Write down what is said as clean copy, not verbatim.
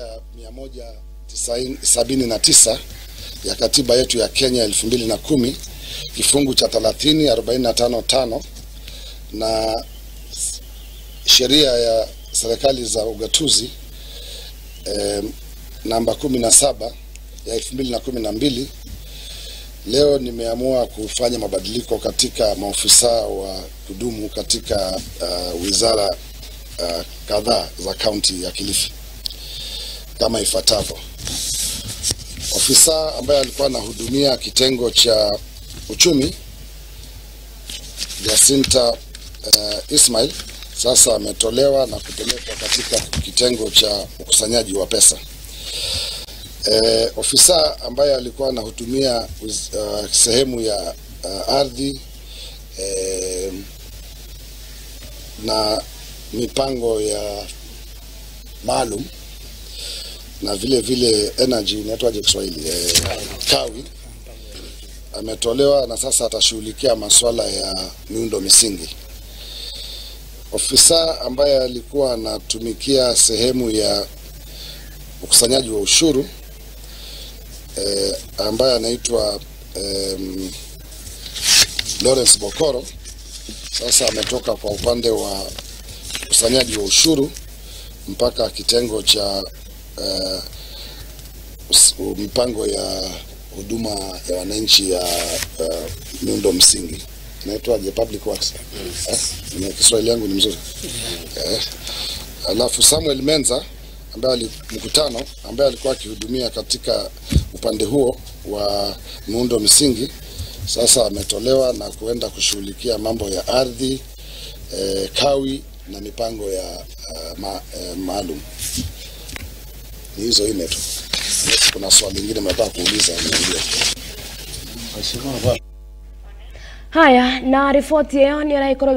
ya 179 ya katiba yetu ya Kenya 2010 kifungu cha 30, 45, 5 na sheria ya serikali za ugatuzi namba 17 ya 2012, leo nimeamua kufanya mabadiliko katika maofisa wa kudumu katika wizara kadhaa za kaunti ya Kilifi kama ifuatavyo. Ofisa ambaye alikuwa anahudumia kitengo cha uchumi Jacinta Ismail sasa ametolewa na kupelekwa katika kitengo cha ukusanyaji wa pesa. Ofisa ambaye alikuwa anahudumia sehemu ya ardhi na mipango ya maalum na vile vile energy, inaitwaje Kiswahili, kawi, ametolewa na sasa atashughulikia masuala ya miundo misingi. Ofisa ambaye alikuwa anatumikia sehemu ya ukusanyaji wa ushuru ambaye anaitwa Lawrence Bokoro sasa ametoka kwa upande wa ukusanyaji wa ushuru mpaka kitengo cha mipango ya huduma ya wananchi ya miundo msingi, inaitwaje, public works. Kiswahili yangu ni mzuri. Alafu Samuel Menza ambaye mkutano ambaye alikuwa akihudumia katika upande huo wa miundo msingi sasa ametolewa na kuenda kushughulikia mambo ya ardhi, kawi na mipango ya maalum. Ni hizo nne tu. Kuna swali lingine mnataka kuuliza niambie. Haya, na ripoti yao ni raikorwo.